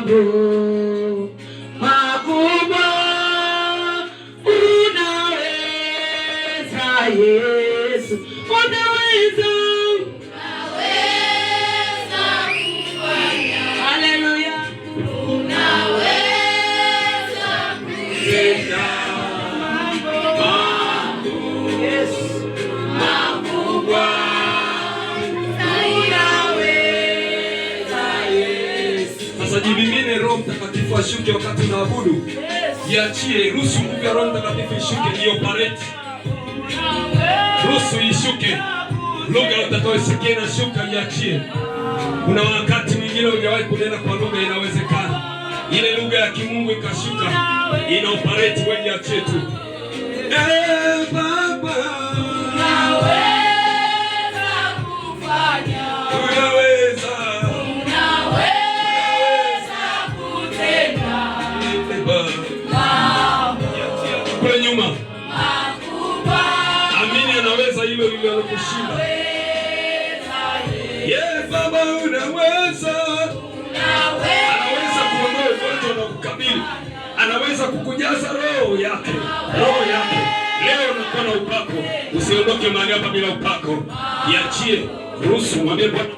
Mambo makubwa unaweza, Yesu, unaweza. Unaweza kufanya. Haleluya. Unaweza Tenda Yes. makubwa. Unaweza, Yesu. Sasa jimimine Roho Mtakatifu ashuke wakati unaabudu. Jiachie, ruhusu nguvu ya Roho Mtakatifu ishuke, ioperate. Ruhusu ishuke. Lugha utakayosikia inashuka, iachie. Kuna wakati mwingine hujawahi kunena kwa lugha, inawezekana ile lugha ya kimungu ikashuka, ina operate, wewe jiachie tu. Eh, Baba, Unaweza kufanya. Unaweza. Unaweza kutenda. Baba. Kule nyuma, Makubwa. Amini, anaweza hilo lililokushinda. Yeah, Baba, unaweza. Anaweza kuondoa ugonjwa na kukabili. Anaweza kukujaza roho yake, roho yake. Leo unakuwa na upako, usiondoke mahali hapa bila upako. Iachie, ruhusu, mwambie Bwana.